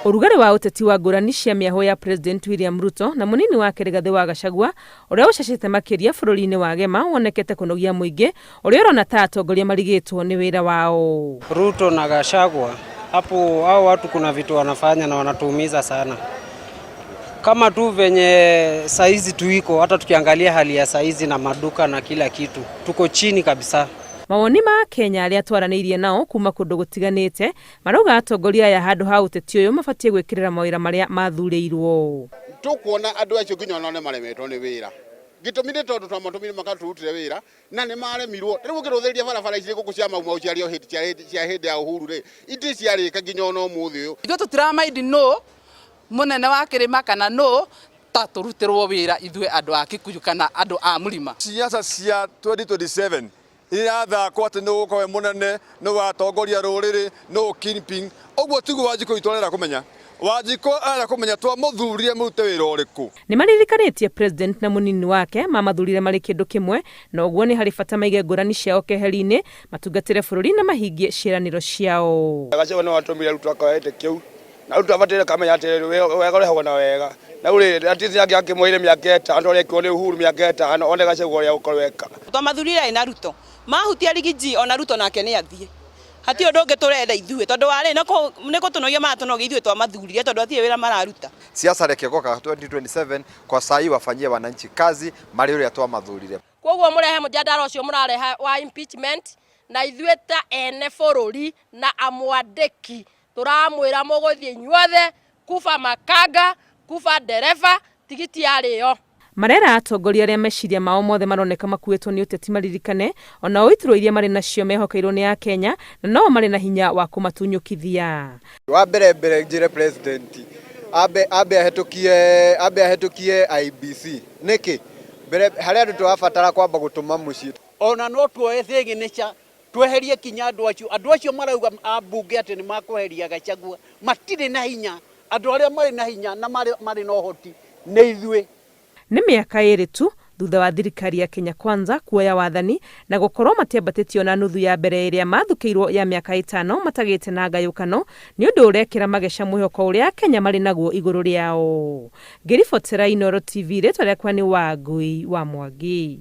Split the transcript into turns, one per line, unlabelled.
Ũrugarĩ wa ũteti wa ngũrani cia mĩahũ ya President William Ruto na mũnini wake Rigathĩ wa Gachagua ũrĩa ũcacĩte makĩria bũrũri-inĩ wa Gema wonekete kũnogia mũingĩ ũrĩa ũrona ta atongoria marigĩtwo nĩ wĩra wao.
Ruto na Gachagua hapo, hao watu kuna vitu wanafanya na wanatuumiza sana, kama tu venye saizi tuiko, hata tukiangalia hali ya saizi na maduka na kila kitu, tuko chini kabisa.
Mawoni ma Kenya arĩa twaranĩirie nao kuma kũndũ gũtiganĩte marauga atongoria aya handũ ha ũteti ũyũ mabatiĩ gwĩkĩrĩra mawĩra marĩa mathurĩirwo.
Tukuona andũ acio nginya onao nĩ maremetwo nĩ wĩra. Gĩtũmi nĩ tondũ twamatũmire makatũrutĩre wĩra na nĩ maremirwo. Rĩu ũngĩrũthĩrĩria barabara ici gũkũ cia Mau Mau ciarĩ o hĩndĩ cia hĩndĩ ya Uhuru rĩ, itĩ ciarĩka nginya ona ũmũthĩ ũyũ.
Ithuĩ tũtiramaindi no mũnene wa kĩrĩma kana no ta tũrutĩrwo wĩra ithuĩ andũ a Kikuyu kana andũ a mũrima.
Siasa cia 2027 irathakwo atĩ nũ ũgũkorwo wĩ mũnene, nũ watongoria rũrĩrĩ, nũ kingpin. Ũguo tiguo Wanjikũ witũ arenda kũmenya. Wanjikũ arenda kũmenya twamũthurire mũrute wĩra ũrĩkũ.
Nĩ maririkanĩtie President na mũnini wake mamathurire marĩ kĩndũ kĩmwe na ũguo nĩ harĩ bata maige ngũrani ciao keheri-inĩ matungatĩre bũrũri na mahingie ciĩranĩro ciao.
Gachagua nĩ watũmire Ruto akoya gĩtĩ kĩu na Ruto abataire kamenya atĩ wega ũrehagwo na wega na rĩu rĩ atisi yake akĩmwĩre mĩaka 5 ũrĩa ekirwo nĩ Uhuru mĩaka 5 one Gachagua ũrĩa ũkorwo eka.
Twamathurire na Ruto mahutia Riggy G ona Ruto nake nĩ athiĩ hatirĩ ũndũ ũngĩ tũrenda ithuĩ tondũ warĩ nĩ gũtũnogia maratũnogia ithuĩ twamathurire tondũ hatirĩ wĩra mararuta.
Siasa reke goka 2027 kwa sahi wafanyie wananchi kazi marĩ ũrĩa twamathurire.
Koguo mũrehe mũjadala ũcio mũrareha wa impeachment na ithuĩ ta ene bũrũri na amwandĩki tũramwĩra mũgũthiĩ inyuothe kuba makanga kuba ndereba tigiti yarĩo.
Marera atongoria arĩa meciria mao mothe maroneka makuĩtwo nĩ ũteti maririkane onao iturwa iria marĩ nacio mehokeirwo nĩ Akenya na no marĩ na hinya wa kũmatunyũkithia.
Wa mbere mbere njĩre president ambe ahĩtũkie IEBC nĩkĩ mbere harĩ andũ tũrabatara kwamba gũtũma mũciĩ.
Ona no tuoe signature tweherie kinya andũ acio marauga ambunge atĩ nĩ makweheria Gachagua matirĩ na hinya. Andũ arĩa marĩ na hinya na marĩ na ũhoti nĩ ithuĩ.
Nĩ mĩaka 2 tu thutha wa thirikari ya Kenya Kwanza kuoya wathani na gũkorwo matiambatĩtio na nuthu ya mbere ĩrĩa mathukĩirwo ya mĩaka 5 matagĩte na ngayũkano nĩ ũndũ ũrekĩra mageca mwĩhoko ũrĩa Akenya marĩ naguo igũrũ rĩao. Ngĩribotera Inooro TV, rĩtwa rĩakwa nĩ Wangui wa Mwangi.